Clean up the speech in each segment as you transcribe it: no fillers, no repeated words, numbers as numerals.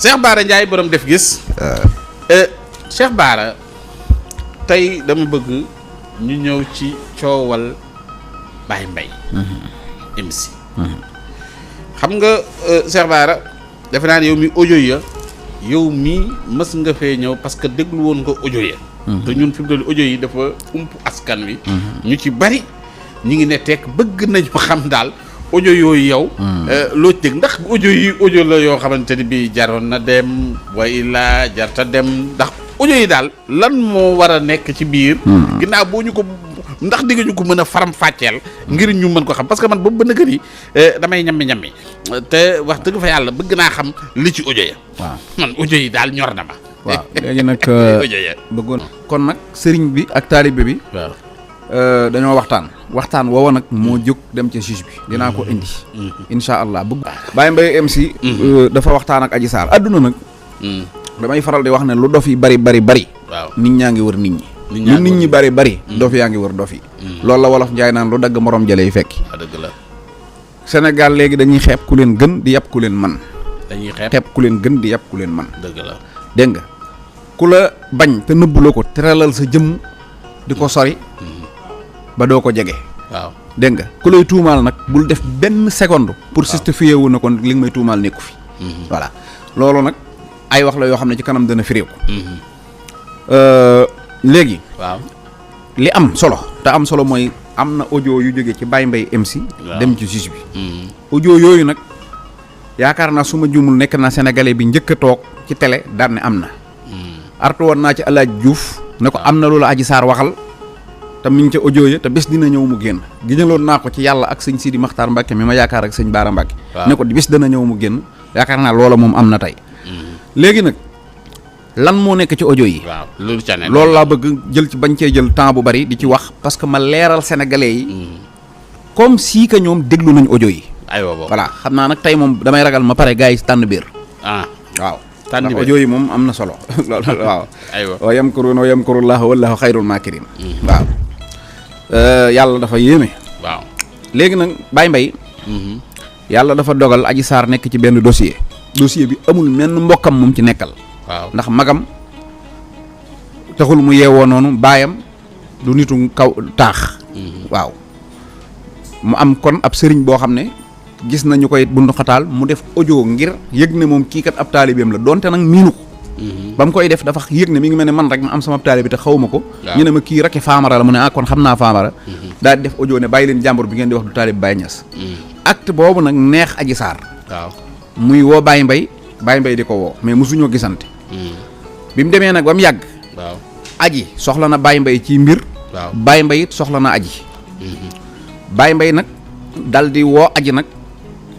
Cheikh Bara Ndiaye borom def gis. Cheikh Bara tey dama bëgg ñu ñëw ci coowal Baye Mbaye MC xam nga Cheikh Bara defe naa ne yow mi audio ya yow mi mës nga fee ñëw parce que déglu woon nga audio ya te ñun fi mu toll audio yi dafa ump askan wi ñu ci bari ñi ngi ne tekk bëgg nañu xam daal audio yooyu yow loo ci dégg ndax audio yi audio la yoo xamante ni bi jaroon na dem way la jarta dem ndax audio yi daal lan moo war a nekk ci biir ginnaaw boo ñu ko ndax di nga ñu ko mën a faram fàcceel ngir ñu mën ko xam parce que man boobu ba nëgër yi damay ñammi te wax dëgg fa yàlla bëgg naa xam li ci audio ya waaw man audio yi daal ñor na ma waaw léegi nag audio ya bëggoon kon nag sëriñ bi ak taalibe bi waaw dañoo waxtaan woowa nag moo jóg dem ca juge bi dinaa ko indi insha allah bëgg Baye Mbaye MC dafa waxtaan ak Adji Sarr adduna nag damay faral di wax ne lu dof yi bari waaw nit ñaa ngi wër nit ñi lu nit ñi bari dof yaa ngi wër dof yi loolu la wolof njaay naan lu dagg morom jële yi fekki dëgg la Sénégal léegi dañuy xeeb ku leen gën di yàpp ku leen man dañuy xeeb ku leen gën di yàpp ku leen man dëgg la dégg nga ku la bañ te nëbbu la ko teralal sa jëmm di ko sori ba doo ko jege waaw dégg nga ku lay tuumaal nag bul def benn seconde pour justifier wu na kon li nga may tuumaal nekku fi voilà loolu nag ay wax la yoo xam ne ci kanam dana firéeku léegi waaw li am solo te am solo mooy am na audio yu jóge ci Baye Mbaye MC dem ci juge bi audio yooyu nag yaakaar naa su ma juumul nekk naa sénégalais bi njëkk a toog ci télé daan ne am na artu woon naa ci El Hadj Diouf ne ko am na loolu Adji Sarr waxal te mi ngi ca audio ya te bés dina ñëw mu génn giñaloon naa ko ci yàlla ak sëñ Sidi Makhtar Mbacke mi ma yaakaar ak sëñ Baara Mbacke ne ko bés dana ñëw mu génn yaakaar naa loola moom am na tey léegi nag lan moo nekk ci audio yi waaw loolu ca ne loolu laa bëgg jël ci bañ cee jël temps bu bari di ci wax parce que ma leeral sénégalais yi comme si que ñoom déglu nañ audio yi aywa boobu voilà xam naa nag tey moom damay ragal ma pare gars yi tànn biir waaw tànn ndax audio yi moom am na solo loolu waaw aywa wa yamkuruuna wa yamkurullaahu wallaahu xayrul maakirin waaw yàlla dafa yéeme waaw léegi nag Baye Mbaye yàlla dafa dogal Adji Sarr nekk ci benn dossier bi amul menn mbokkam moom ci nekkal waaw ndax magam taxul mu yeewoo noonu baayam du nitu kaw taax waaw mu am kon ab sëriñ boo xam ne gis nañu koy bundu xataal mu def audio ngir yëg ne moom kii kat ab taalibeem la donte nag miinu ko ba mu koy def dafa yëg ne mi ngi mel ne man rek ma am sama taalibe te xawma ko ñu ne ma kii rek faamara la mu ne kon xam naa faamara daal di def audio ne bàyyi leen jàmbur bi ngeen di wax du taalibe Baye Niass acte boobu nag neex Adji Sarr waaw muy woo Baye Mbaye di ko woo mais mosuñoo gisante bi mu demee nag ba mu yàgg waaw Adji soxla na Baye Mbaye ci mbir waaw Baye Mbaye it soxla na Adji Baye Mbaye nag dal di woo Adji nag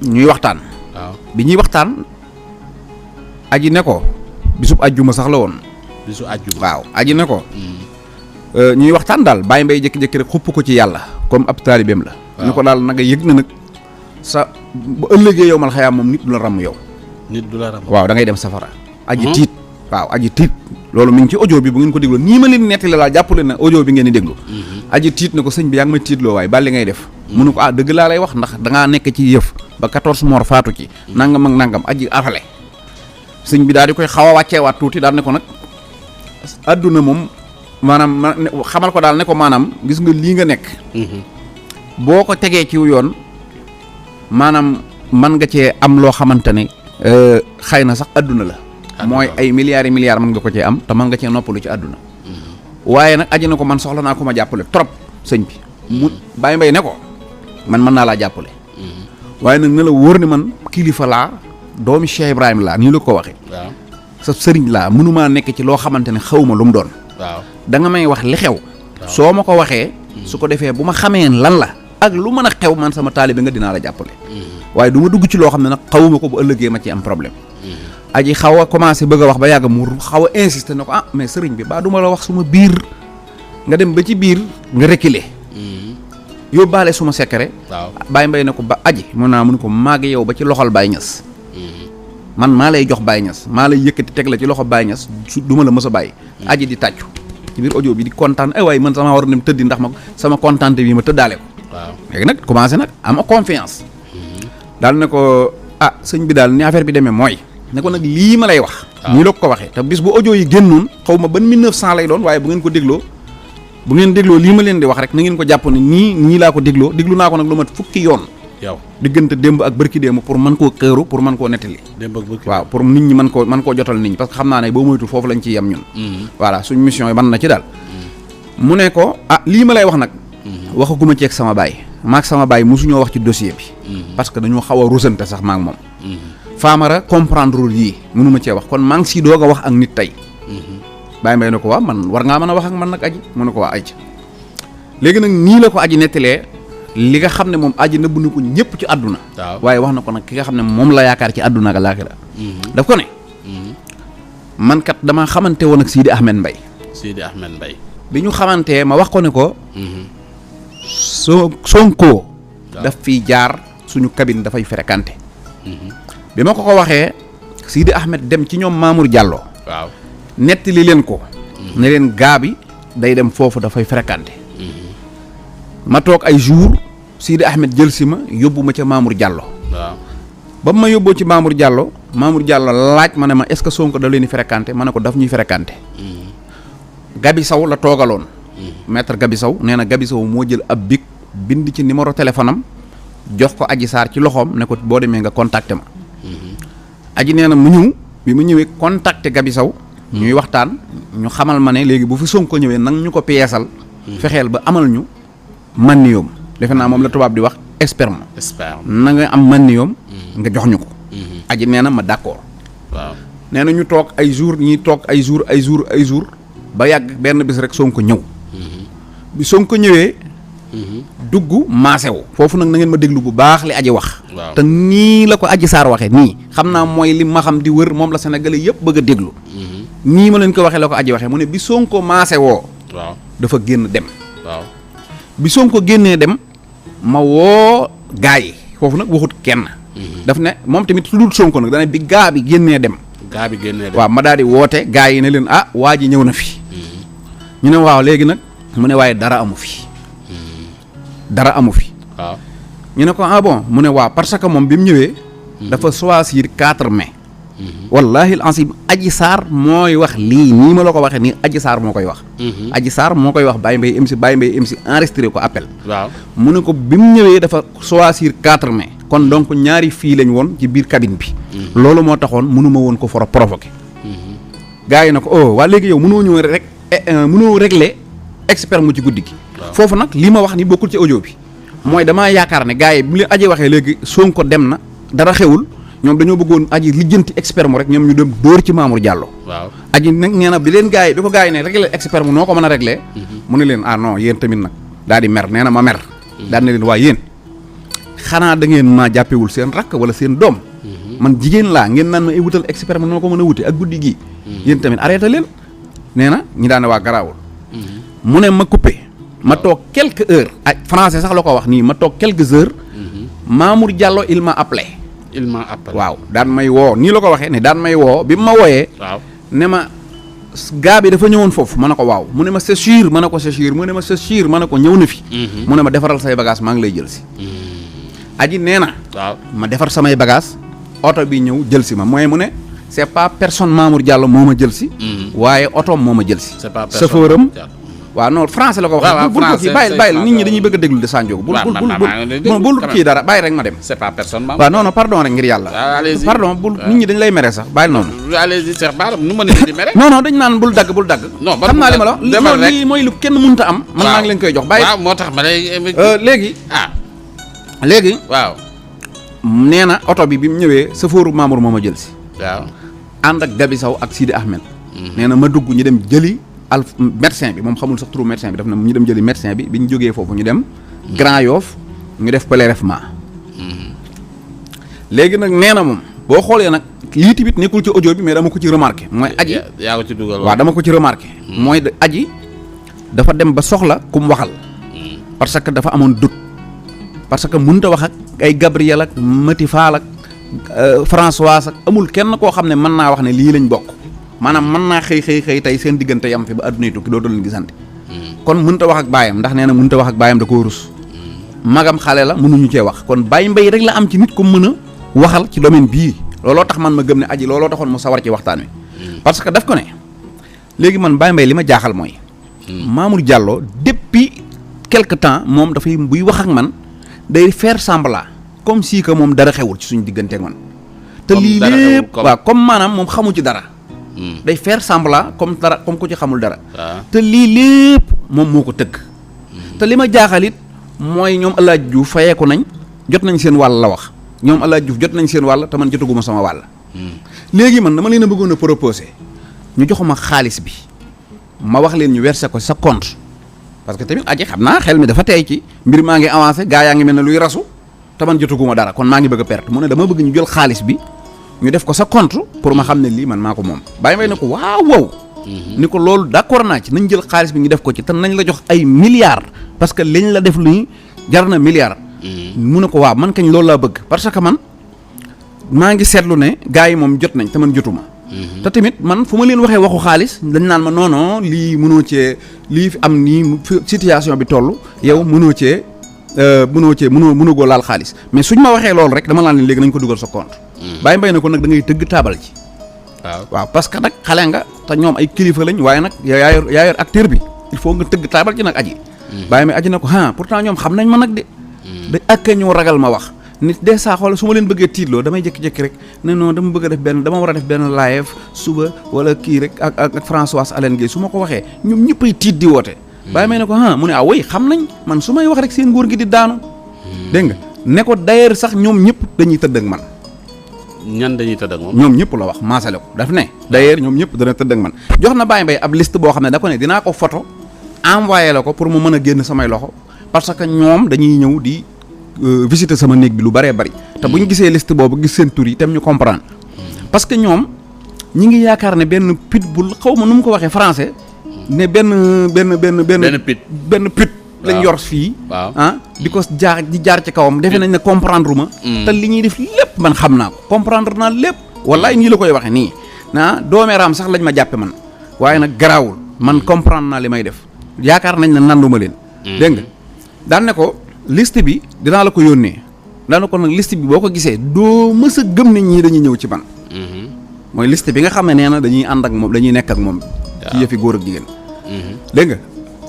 ñuy waxtaan waaw bi ñuy waxtaan Adji ne ko bisub ajjuma sax la woon bisu ajjuma waaw Adji ne ko ñuy waxtaan daal Baye Mbaye jékki-jékki rek xupp ko ci yàlla comme ab taalibeem la ne ko daal na nga yëg na nag sa bu ëllëgee yow mal xayaam moom nit du la ràmm yow nit du la ram waaw da ngay dem safara Adji tiit waaw Adji tiit loolu mi ngi ci audio bi bu ngeen ko déglu nii ma leen nettali laa jàppale na audio bi ngeen di déglu Adji tiit ne ko sëñ bi yaa ngi may tiitloo waaye bàlli ngay def mu ne ko dëgg laa lay wax ndax dangaa nekk ci yëf ba 14 mort faatu ci nangam ak nangam Adji afale sëñ bi daal di koy xaw a wàcceewaat tuuti daal ne ko nag adduna moom maanaam xamal ko daal ne ko maanaam gis nga lii nga nekk boo ko tegee ci yoon maanaam man nga cee am loo xamante ne xëy na sax adduna la mooy ay milliards yi milliards mën nga ko cee am te mën nga cee noppalu ci adduna waaye nag Adji na ko man soxla naa ko ma jàppale trop sëñ bi mu Baye Mbaye ne ko man mën naa laa jàppale waaye nag ne la wóor ne man kilifa laa doomi Cheikh Ibrahima laa nii la ko waxee waaw sa sëriñ laa mënumaa nekk ci loo xamante ne xawma lu mu doon waaw da nga may wax li xew soo ma ko waxee su ko defee bu ma xamee lan la ak lu mën a xew man sama taalibe nga dinaa la jàppale waaye du ma dugg ci loo xam ne nag xawuma ko bu ëllëgee ma ci am problème Adji xaw a commencé bëgg a wax ba yàgg mu xaw a insister na ko mais sëriñ bi baa du ma la wax suma biir nga dem ba ci biir nga reculer yóbbaale suma secret waaw Baye Mbaye ne ko ba Adji mun naa mun ko maag yow ba ci loxol Baye Niass man maa lay jox Baye Niass maa lay yëkkati teg la ci loxo Baye Niass du ma la mës a bàyyi Adji di tàccu ci biir audio bi di kontaan ay waaye man sama war a dem tëddi ndax ma sama kontaante bi ma tëddaale ko waaw léegi nag commencé nag am confiance daal ne ko sëñ bi daal ni affaire bi demee mooy ne ko nag lii ma lay wax. nii la ko waxee te bis bu audio yi génnoon xaw ma ban 1900 lay doon waaye bu ngeen ko dégloo lii ma leen di wax rek na ngeen ko jàpp ne nii laa ko déglu naa ko nag lu mat fukki yoon. yow diggante démb ak bërki démb pour mën koo këru pour mën koo nettali. démb ak bërki waaw pour nit ñi mën koo jotal nit ñi parce que xam naa ne boo moytu foofu lañ ciy yem ñun. voilà suñ mission yi ban na ci daal. mu ne ko lii ma lay wax nag. waxaguma ci ak sama baay maag sama baay mosuñoo wax ci dossier bi. parce que dañoo xaw a rusante sax maag moom. Famara comprendre yii mënuma cee wax kon maa ngi siy doog a wax ak nit tey. Baye Mbaye ne ko waa man war ngaa mën a wax ak man nag aji mu ne ko waa aji léegi nag nii la ko aji nettalee li nga xam ne moom aji nëbb na ko ñëpp ci àdduna. waaye wax na ko nag ki nga xam ne moom la yaakaar ci àdduna ak laaxira daf ko ne. man kat dama xamante woon ak Sidi Ahmed Mbaye. bi ñu xamantee ma wax ko ne ko. Sonko. daf fiy jaar suñu cabine dafay fréquenté. bi ma ko waxee Sidi Ahmed dem ci ñoom Mamour Diallo. waaw nettali leen ko. ne leen gaa bi day dem foofu dafay fréquenté. ma toog ay jour Sidi Ahmed jël si ma yóbbu ma ca Mamour Diallo. waaw ba ma yóbboo ci Mamour Diallo laaj ma ne ma est-ce que Sonko da leen di fréquenté ma ne ko daf ñuy fréquenté. Gabi Sow la toogaloon. maître Gabi Sow nee na Gabi Sow moo jël ab bic bind ci numéro téléphone am jox ko Adji Sarr ci loxoom ne ko boo demee nga contacté ma. Adji nee na mu ñëw bi mu ñëwee contacté Gabi Sow. ñuy waxtaan ñu xamal ma ne léegi bu fi Sonko ñëwee nang ñu ko peesal. fexeel ba amal ñu manniyoom defe naa moom la tubaab di wax sperme. na nga am manniyoom nga jox ñu ko. Adji nee na ma d'accord. waaw nee na ñu toog ay jours ñuy toog ay jours ba yàgg benn bis rek Sonko ñëw. bi Sonko ñëwee. dugg maasew foofu nag na ngeen ma déglu bu baax li Adji wax. te nii la ko Adji Sarr waxee nii xam naa mooy li ma xam di wër moom la Sénégalais yëpp bëgg a déglu. nii ma leen ko waxee la ko Adji waxee mu ne bi Sonko maasewoo. waaw dafa génn dem. waaw bi Sonko génnee dem ma woo gaa yi foofu nag waxut kenn. daf ne moom tamit su dul Sonko nag dana bi gaa bi génnee dem. waaw ma daal di woote gaa yi ne leen waa ji ñëw na fi. ñu ne waaw léegi nag mu ne waaye dara amu fi. waaw ñu ne ko bon mu ne waaw parce que moom bi mu ñëwee. dafa choisir 4 mai. wallahi al-azim Adji Sarr mooy wax lii nii ma la ko waxee nii Adji Sarr moo koy wax. Adji Sarr moo koy wax Baye Mbaye MC enregistré ko appel. waaw mu ne ko bi mu ñëwee dafa choisir 4 mai. kon donc ñaari fii lañ woon ci biir cabine bi. loolu moo taxoon mënuma woon ko for a provoqué. gars yi na ko waa léegi yow mënoo ñëw rek mënoo régler expert mu ci guddi gi. foofu nag li ma wax ni bokkul ci audio bi. mooy damaa yaakaar ne gars yi bu leen Adji waxee léegi Sonko dem na dara xewul. ñoom dañoo bëggoon Adji lijjanti expert mu rek ñoom ñu dem dóor ci Mamour Diallo. waaw Adji nag nee na bi leen gars yi bi ko gars yi ne réglé expert mu noo ko mën a réglé. mu ne leen non yéen tamit nag daal di mer nee na ma mer. daal ne leen waa yéen xanaa da ngeen maa jàppewul seen rakk wala seen doom. man jigéen laa ngeen naan ma wutal expert mu noo ko mën a wute ak guddi gii. yéen tamit arrêté leen nee na ñi daan ne waa garaawul. mu ne ma coupé ma toog quelques heures français sax la ko wax nii ma toog quelques heures. Mamour Diallo il m'a appelé. waaw daan may woo nii la ko waxee ne daan may woo bi ma wooyee. waaw ne ma gaa bi dafa ñëwoon foofu ma ne ko waaw mu ne ma c'est sûr ma ne ko c'est sûr mu ne ma c'est sûr ma ne ko ñëw na fi. mu ne ma defaral say bagage maa ngi lay jël si. Adji nee na. waaw ma defar samay bagage oto bi ñëw jël si ma mooy mu ne c'est pas personne Mamour Diallo moo ma jël si. waaye otoom moo ma jël si. c'est pas personne chauffeuram waaw non français la ko wax. bul ko kii bàyyil nit ñi dañuy bëgg a déglu de Sanjogo. bul kii dara bàyyi rek ma dem. c'est pas personne waaw non pardon rek ngir yàlla. pardon bul nit ñi dañ lay mere sax bàyyil noonu. allez-y Cheikh Bara nu ma nit di mere. non dañ naan bul dagg. non xam naa li ma la lii mooy lu kenn mënta am. man maa ngi leen koy jox bàyyi. waaw moo tax ma lay. léegi. waaw. nee na oto bi mu ñëwee chauffeur Mamour moo ma jël si. waaw ànd ak Gabi Sow ak Sidi Ahmed. nee na ma dugg ñu dem jëli. médecin bi moom xamul sax turu médecin bi daf na ñu dem jëli médecin bi ñu jógee foofu ñu dem Grand Yoff ñu def prélèvement léegi nag nee na moom boo xoolee nag lii tamit nekkul ci audio bi mais dama ko ci remarqué mooy Adji yaa ko ci dugal waaw dama ko ci remarqué mooy Adji dafa dem ba soxla ku mu waxal parce que dafa amoon doute parce que mënut a wax ak ay Gabriel ak Mati Fall ak Françoise ak amul kenn koo xam ne mën naa wax ne lii lañ bokk maanaam mën naa xëy tey seen diggante yam fi ba adduna yi tukki doo leen gisante kon mënut a wax ak baayam ndax nee na mënut a wax ak baayam da koo rus magam xale la mënuñu cee wax kon Baye Mbaye rek la am ci nit ko mën a waxal ci domaine bii looloo tax man ma gëm ne aji looloo taxoon mu sawar ci waxtaan wi parce que daf ko ne léegi man Baye Mbaye li ma jaaxal mooy Mamour Diallo depuis quelque temps moom dafay buy wax ak man day faire semblant comme si que moom dara xewul ci suñu diggante ak man te lii lépp waaw comme maanaam moom xamu ci dara day faire semblant comme dara comme ku ci xamul dara te lii lépp moom moo ko tëgg te li ma jaaxal it mooy ñoom El Hadj Diouf fayeeku nañ jot nañ seen wàll la wax ñoom El Hadj Diouf jot nañ seen wàll te man jotaguma sama wàll léegi man dama leen a bëggoon a proposé ñu joxuma xaalis bi ma wax leen ñu versé ko sa compte parce que tamit aji xam naa xel mi dafa tey ci mbir maa ngi avancé gaa yaa ngi mel ne luy rasu te man jotaguma dara kon maa ngi bëgg a perte mu ne dama bëgg ñu jël xaalis bi ñu def ko sa compte pour ma xam ne lii man maa ko moom Baye Mbaye ne ko waaw ni ko loolu d'accord naa ci nañ jël xaalis bi ñu def ko ci te nañ la jox ay milliards parce que liñ la def luy jar na milliards mu ne ko waaw man kañ loolu laa bëgg parce que man maa ngi seetlu ne gaa yi moom jot nañ te man jotuma te tamit man fu ma leen waxee waxu xaalis dañ naan ma non lii mënoo cee lii fi am nii situation bi toll yow mënoo goo laal xaalis mais suñ ma waxee loolu rek dama naan leen léegi nañ ko dugal sa compte Baye Mbaye na ko nag da ngay tëgg taabal ci waaw parce que nag xale nga te ñoom ay kilifa lañ waaye nag yaa yor acteur bi il faut nga tëgg taabal ci nag aji Baye Mbaye aji na ko pourtant ñoom xam nañ ma nag de da ak ñoo ragal ma wax nit de saa xool su ma leen bëggee tiitloo damay jékki-jékki rek ne non dama bëgg a dama war a def benn live suba wala kii rek ak Françoise Hélène Guèye su ma ko waxee ñoom ñëppay tiit di woote Baye Mbaye ne ko mu ne way xam nañ man su may wax rek seen nguur gi di daanu dégg nga ne ko d'ailleurs sax ñoom ñëpp dañuy tëdd ak man ñan dañuy tëdd ak moom ñoom ñëpp la wax maasale ko daf ne d'ailleurs ñoom ñëpp dana tëdd ak man jox na Baye Mbaye ab liste boo xam ne da ko ne dinaa ko photo envoyé la ko pour mu mën a génn samay loxo parce que ñoom dañuy ñëw di visiter sama néeg bi lu bëree bëri te bu ñu gisee liste boobu gis seen tur yi tam ñu comprendre parce que ñoom ñi ngi yaakaar ne benn pitbull xaw ma nu mu ko waxee français ne benn pit lañ yor fii di ko jaar ci kawam defe nañ ne comprendre ma te li ñuy def lépp man xam naa ko comprendre naa lépp wallaay nii la koy waxe nii doomeeraam sax lañ ma jàppe man waaye nag garaawul man comprendre naa li may def yaakaar nañ ne nanduma leen dégg nga daan ne ko liste bi dinaa la ko yónnee daana ko nag liste bi boo ko gisee doo mës a gëm ne ñii dañuy ñëw ci man mooy liste bi nga xam ne nee na dañuy ànd ak moom dañuy nekk ak moom ci yëfi góor ak jigéen dégg nga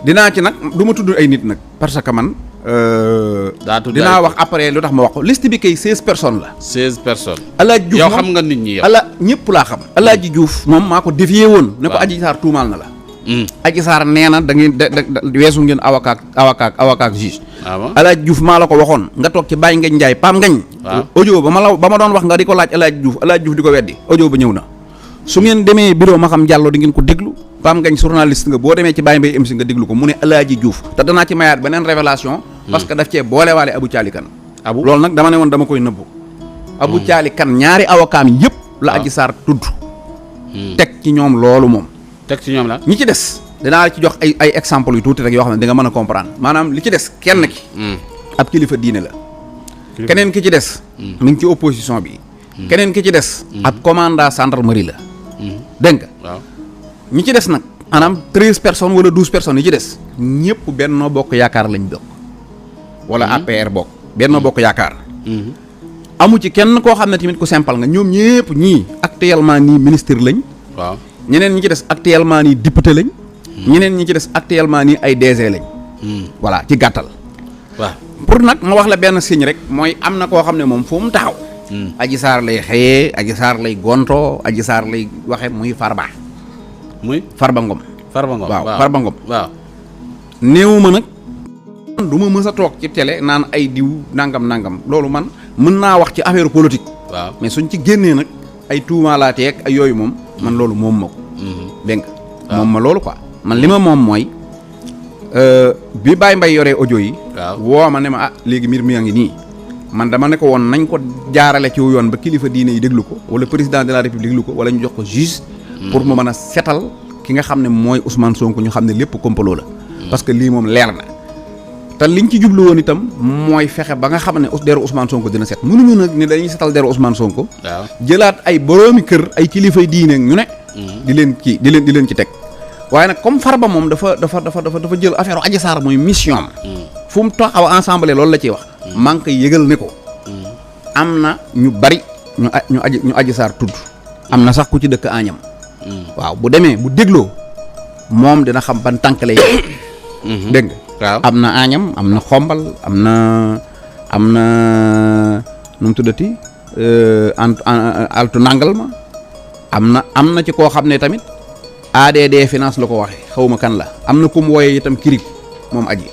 dinaa ci nag du ma tudd ay nit nag parce que man dinaa wax après lu tax ma wax ko liste bi kay 16 personnes la 16 personnes Alaaji Diouf yow xam nga nit ñi yow ñëpp laa xam Alaaji Diouf moom maa ko défier woon ne ko Adji Sarr tuumaal na la Adji Sarr nee na da ngeen weesu ngeen avocat ak juge Alaaji Diouf maa la ko waxoon nga toog ci Baye Ngagne Ndiaye Pam Ngagne audio ba ma doon wax nga di ko laaj Alaaji Diouf di ko weddi audio ba ñëw na su ngeen demee bureau ma xam Diallo di ngeen ko déglu Pam Ngagne journaliste nga boo demee ci Baye Mbaye MC nga déglu ko mu ne Alaaji Diouf te danaa ci mayaat beneen révélation parce que daf cee boolewaale Abou Thiali Kane loolu nag dama ne woon dama koy nëbbu Abou Thiali Kane ñaari avocat mi yëpp la Adji Sarr tudd teg ci ñoom loolu moom teg ci ñoom la ñi ci des dinaa ci jox ay exemple yu tuuti rek yoo xam ne di nga mën a comprendre maanaam li ci des kenn ki ab kilifa diine la keneen ki ci des mi ngi ci opposition bi keneen ki ci des ab commandant gendarmerie la dégg nga ñi ci des nag maanaam 13 personnes wala 12 personnes yi ci des ñëpp Benno Bokk Yaakaar lañ bokk wala APR bokk Benno Bokk Yaakaar amu ci kenn koo xam ne tamit ku simple nga ñoom ñëpp ñii actuellement nii ministre lañ ñeneen ñi ci des actuellement nii député lañ ñeneen ñi ci des actuellement nii ay DG lañ voilà ci gàttal pour nag ma wax la benn signe rek mooy am na koo xam ne moom fu mu taxaw Adji Sarr lay xëyee Adji Sarr lay gonto Adji Sarr lay waxe muy Farba Ngom waaw Farba Ngom waaw néewu ma nag du ma mës a toog ci télé naan ay diw nangam loolu man mën naa wax ci affaire politique mais suñ ci génnee nag ay tuumaalaateeg ay yooyu moom man loolu moom ma ko dégg nga moom ma loolu quoi man li ma moom mooy bi Baye Mbaye yoree audio yi woo ma ne ma léegi mbir mi a ngi nii man dama ne ko woon nañ ko jaarale ci yoon ba kilifa diine yi déglu ko wala président de la république déglu ko wala ñu jox ko juge pour mu mën a setal ki nga xam ne mooy Ousmane Sonko ñu xam ne lépp complot la parce que lii moom leer na te liñ ci jublu woon itam mooy fexe ba nga xam ne deru Ousmane Sonko dina set mënuñu nag ne dañuy setal deru Ousmane Sonko jëlaat ay boroomi kër ay kilifay diine ñu ne di leen ci teg waaye nag comme Farba moom dafa jël affaire Adji Sarr mooy mission fu mu taxaw ensemble loolu la ciy wax maa ngi koy yëgal ne ko am na ñu bari ñu aji saar tudd am na sax ku ci dëkk añam waaw bu demee bu dégloo moom dina xam ban tànk lay dégg nga am na añam am na xombal am na nu mu tuddati altu nangal ma am na ci koo xam ne tamit ADD finance la ko waxee xawma kan la am na ku mu wooyee itam kiriku moom aji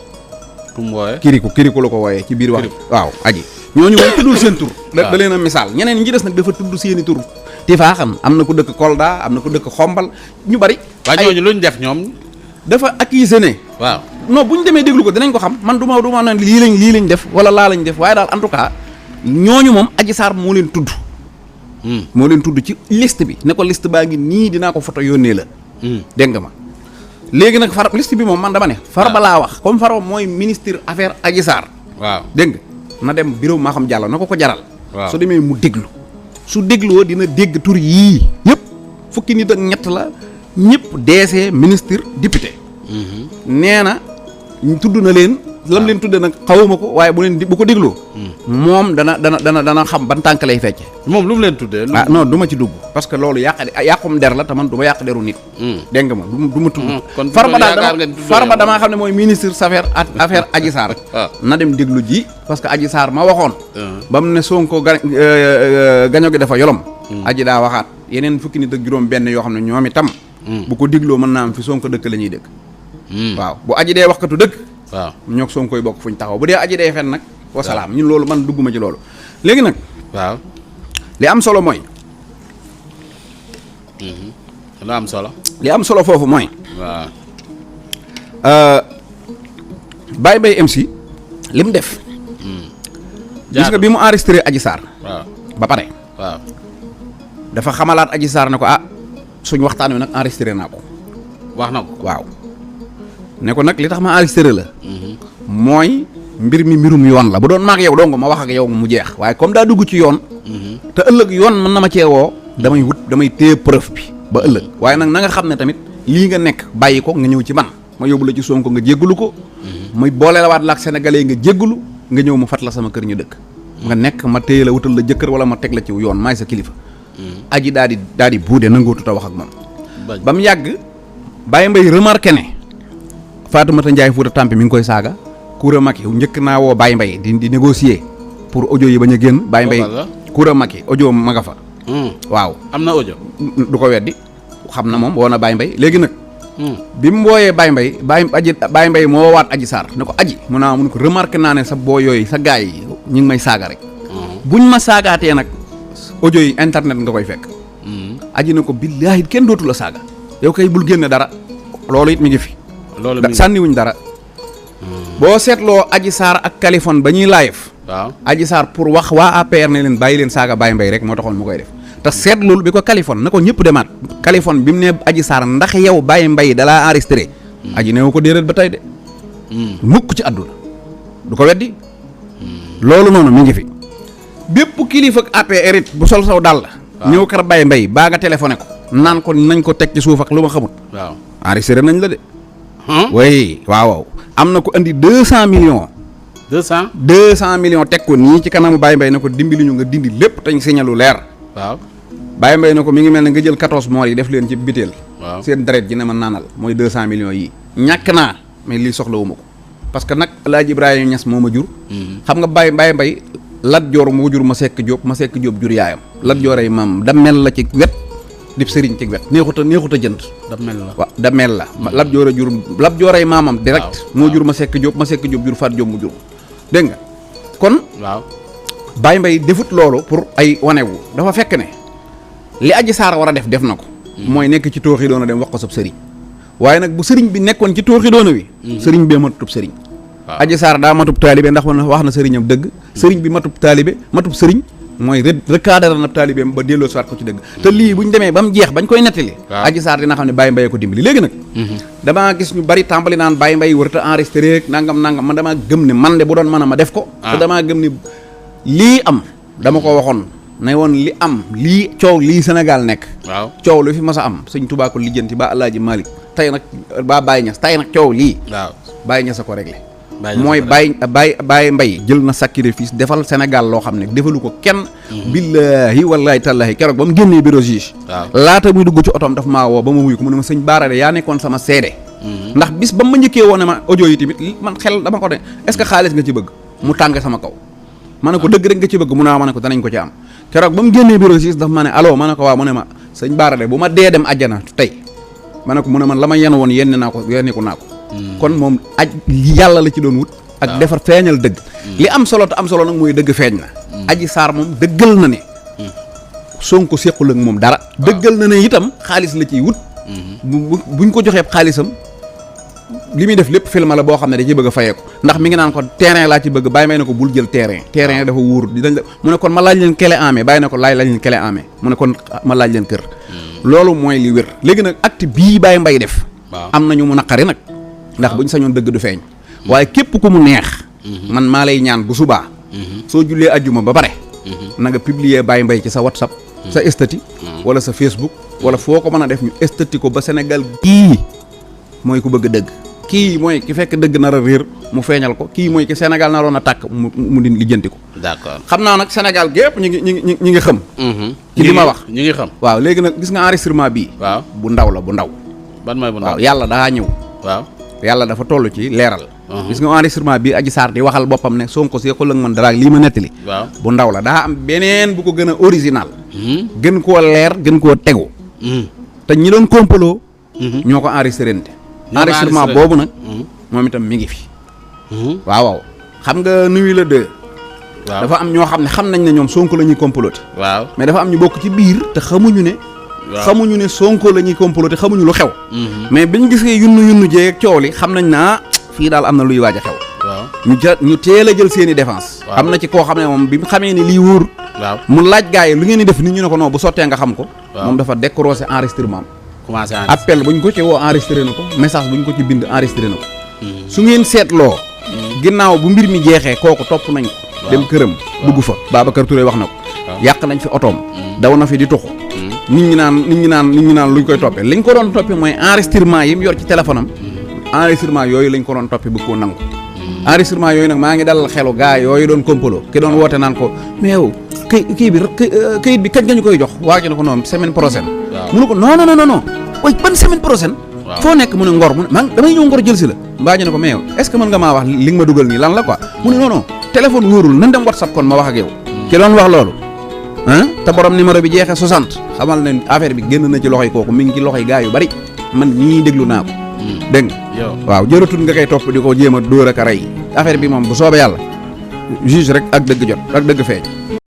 ku mu wooyee kiriku la ko wooyee ci biir wax waaw aji ñooñu moom tuddul seen tur da leen a misaal ñeneen ñi ci des nag dafa tudd seeni tur tifaa xam am na ku dëkk Kolda am na ku dëkk xombal ñu bari waa ñooñu luñ def ñoom dafa accusé ne waaw non bu ñu demee déglu ko dinañ ko xam man du ma naan lii lañ def wala laa lañ def waaye daal en tout cas ñooñu moom Adji Sarr moo leen tudd moo leen tudd ci liste bi ne ko liste baa ngi nii dinaa ko photo yónnee la dégg nga ma léegi nag liste bi moom man dama ne Farba laa wax comme Farba mooy ministre affaire Adji Sarr waaw dégg nga na dem bureau maa xam jàll na ko jaral waaw su demee mu déglu su dégloo dina dégg tur yii yëpp fukki nit ak ñett la ñëpp DC ministre député nee na tudd na leen lam leen tudde nag xawuma ko waaye bu ko dégloo moom dana xam ban tànk lay fecce moom lu mu leen tuddee non du ma ci dugg parce que loolu yàqum der la te man du ma yàq deru nit dégg nga ma du ma tudd Farba damaa xam ne mooy ministre affaire Adji Sarr na dem déglu ji parce que Adji Sarr ma waxoon ba mu ne Sonko gaño gi dafa yolom Adji daa waxaat yeneen fukki nit ak juróom benn yoo xam ne ñoom itam bu ko dégloo mën naa am fi Sonko dëkk la ñuy dëkk waaw bu Adji dee waxkatu dëkk waaw ñoog Sonko koy bokk fuñ taxaw bu dee Adji dee fen nag wasalaam ñun loolu man dugguma ci loolu léegi nag waaw li am solo mooy li am solo foofu mooy waaw Baye Mbaye MC li mu def gis nga bi mu enregistré Adji Sarr waaw ba pare waaw dafa xamalaat Adji Sarr ne ko suñ waxtaan wi nag enregistré naa ko wax na ko waaw ne ko nag li tax ma enregistré la mooy mbir mi mbirum yoon la bu doon maag yow dong ma wax ak yow mu jeex waaye comme daa dugg ci yoon te ëllëg yoon mën na ma cee woo damay téye preuve bi ba ëllëg waaye nag na nga xam ne tamit lii nga nekk bàyyi ko nga ñëw ci man ma yóbbu la ci Sonko nga jéggalu ko muy boole la waat la ak sénégalais nga jéggalu nga ñëw ma fat la sama kër ñu dëkk nga nekk ma téye la wutal la jëkkër wala ma teg la ci yoon maay sa kilifa Adji daal di buude nangootu ta wax ak moom ba mu yàgg Baye Mbaye remarqué ne Fatoumata Ndiaye Fouta Tampi mi ngi koy saaga Koura Macky njëkk naa woo Baye Mbaye di négocier pour audio yi bañ a génn Baye Mbaye Koura Macky audio ma nga fa waaw am na audio du ko weddi xam na moom woo na Baye Mbaye léegi nag bi mu wooyee Baye Mbaye Baye Mbaye moo waat Adji Sarr ne ko Adji mu ne ko remarqué naa ne sa boo yooyu sa gaay yi ñu ngi may saaga rek buñ ma saagaatee nag audio yi internet nga koy fekk Adji ne ko billaahi kenn dootu la saaga yow kay bul génne dara loolu it mi ngi fi sànniwuñ dara boo seetloo Adji Sarr ak Kaliphone ba ñuy live waaw Adji Sarr pour wax waa APR ne leen bàyyi leen saaga Baye Mbaye rek moo taxoon mu koy def te seetlul bi ko Kaliphone na ko ñëpp demaat Kaliphone bi mu ne Adji Sarr ndax yow Baye Mbaye dalaa enregistré Adji neewu ko déedéet ba tey de mukk ci àdduna du ko weddi loolu noonu mi ngi fi bépp kilifa ak APR it bu sol saw dàll ñëw kar Baye Mbaye baa nga téléphoné ko naan ko nañ ko teg ci suuf ak lu ma xamut waaw enregistré nañ la de way waaw am na ko andi 200 millions 200 millions teg ko nii ci kanamu Baye Mbaye ne ko dimbali ñu nga dindi lépp tañ signalu leer waaw Baye Mbaye ne ko mi ngi mel ne nga jël 14 mois yi def leen ci biteel waaw seen deret ji ne ma naanal mooy 200 millions yi ñàkk naa mais lii soxlawuma ko parce que nag El Hadj Ibrahima Niass moo ma jur xam nga Baye Mbaye Lat Joor moo jur ma sekk Jóob jur yaayam Lat Joor ay maam damel la ci wet dib sëriñ ci wet neexut a jënd damel la waaw damel la Lat Joor ay maamam direct moo jur ma sekk Jóob jur Faat Jóob mu jur dégg nga kon waaw Baye Mbaye defut loolu pour ay wanewu dafa fekk ne li Adji Sarr war a def na ko mooy nekk ci tooxi doona dem wax ko sab sëriñ waaye nag bu sëriñ bi nekkoon ci tooxi doona wi sëriñ bee matutub sëriñ Adji Sarr daa matub taalibe ndax wax na sëriñam dëgg sëriñ bi matub taalibe matub sëriñ mooy recadré na taalibeem ba delloo siwaat ko ci dëgg te lii bu ñu demee ba mu jeex bañ koy nettali Adji Sarr dina xam ne Baye Mbaye ko dimbali léegi nag damaa gis ñu bari tàmbali naan Baye Mbaye warta enregistré rek nangam man damaa gëm ne man de bu doon mën a ma def ko te damaa gëm ne lii am dama ko waxoon ne woon li am lii coow lii Sénégal nekk waaw coow lu fi mas a am Sëñ Tuubaa ko lijjanti ba Alaaji Malick tey nag ba Baye Niass tey nag coow lii waaw Baye Niass a ko réglé mooy Baye Mbaye jël na sacrifice defal Sénégal loo xam ne defalu ko kenn. billaahi wallaahi tallaahi keroog ba mu génnee bureau juge. laata muy dugg ci otoom daf maa woo ba ma wuyu ko mu ne ma sëñ Bara de yaa nekkoon sama seede. ndax bis ba ma njëkkee woon ne ma audio yi tamit man xel dama ko ne est-ce que xaalis nga ci bëgg mu tàng sama kaw. ma ne ko dëgg rek nga ci bëgg mu ne ma ne ko danañ ko ci am keroog ba mu génnee bureau juge daf ma ne allo ma ne ko waaw mu ne ma sëñ Bara de bu ma dee dem àjjana tey ma ne ko mu ne man la ma yenn woon yenn naa ko kon moom yàlla la ci doon wut ak defar feeñal dëgg li am solo te am solo nag mooy dëgg feeñ na Adji Sarr moom dëggal na ne Sonko séqul ak moom dara dëggal na ne itam xaalis la ciy wut buñ ko joxee xaalisam li muy def lépp film la boo xam ne da ciy bëgg a fayee ko ndax mi ngi naan ko terrain laa ci bëgg bàyyi may na ko bul jël terrain dafa wóor mu ne kon ma laaj leen clé en main bàyyi na ko laaj leen clé en main mu ne kon ma laaj leen kër loolu mooy li wér léegi nag acte bii Baye Mbaye def am nañu mu naqari nag ndax buñ sañoon dëgg du feeñ waaye képp ku mu neex man maa lay ñaan bu subaa soo jullee ajjuma ba pare na nga publier Baye Mbaye ci sa WhatsApp sa statut wala sa Facebook wala foo ko mën a def ñu statut ko ba Sénégal kii mooy ku bëgg dëgg kii mooy ki fekk dëgg nar a réer mu feeñal ko kii mooy ki Sénégal naroon a tàkk mu di lijjanti ko d'accord xam naa nag Sénégal gépp ñi ngi xam ci li ma wax ñi ngi xam waaw léegi nag gis nga enregistrement bii waaw bu ndaw la bu ndaw ban mooy bu ndaw waaw yàlla daa ñëw waaw yàlla dafa toll ci leeral gis nga enregistrement bi Adji Sarr di waxal boppam ne Sonko seexul ak man dara lii ma nettali waaw bu ndaw la daa am beneen bu ko gën a original gën koo leer gën koo tegu te ñi doon complot ñoo ko enregistré enregistrement boobu nag moom itam mi ngi fi waaw xam nga nuyu la deux dafa am ñoo xam ne xam nañ ne ñoom Sonko la ñuy comploté waaw mais dafa am ñu bokk ci biir te xamuñu ne Sonko la ñuy comploté xamuñu lu xew mais biñ gisee yunnu jee ak coow li xam nañ naa fii daal am na luy waaj a xew ñu teel a jël seeni défense am na ci koo xam ne moom bi mu xamee ni lii wóor mu laaj gars yi lu ngeen di def nit ñu ne ko non bu sottee nga xam ko moom dafa décroché enregistrement commencé appel buñ ko ci woo enregistré na ko message buñ ko ci bind enregistré na ko su ngeen seetloo ginnaaw bu mbir mi jeexee kooku topp nañ ko dem këram dugg fa Babacar Touré wax na ko yàq nañ fi otoom daw na fi di tuxu nit ñi naan luñ koy toppee liñ ko doon toppee mooy enregistrement yi mu yor ci téléphone am enregistrement yooyu lañ ko doon toppee bëgg koo nangu enregistrement yooyu nag maa ngi dalal xelu gaa yooyu doon complot ki doon woote naan ko mais yow kayit bi kañ nga ñu koy jox waa ji ne ko noonu semaine prochaine mu ne ko non way ban semaine prochaine foo nekk mu ne Ngor mu ne maa damay ñëw Ngor jël si la mbaa ñu ne ko mais yow est-ce que mën nga maa wax li nga ma dugal nii lan la quoi mu ne non téléphone wóorul nan dem WhatsApp kon ma wax ak yow ki doon wax loolu te borom numéro bi jeexee 60 xamal ne affaire bi génn na ci loxoy kooku mi ngi ci loxoy gaa yu bari man ñii déglu naa ko dégg nga waaw jëratul nga koy topp di ko jéem a dóor ak a rey affaire bi moom bu soobee yàlla juge rek ak dëgg jot ak dëgg feeñ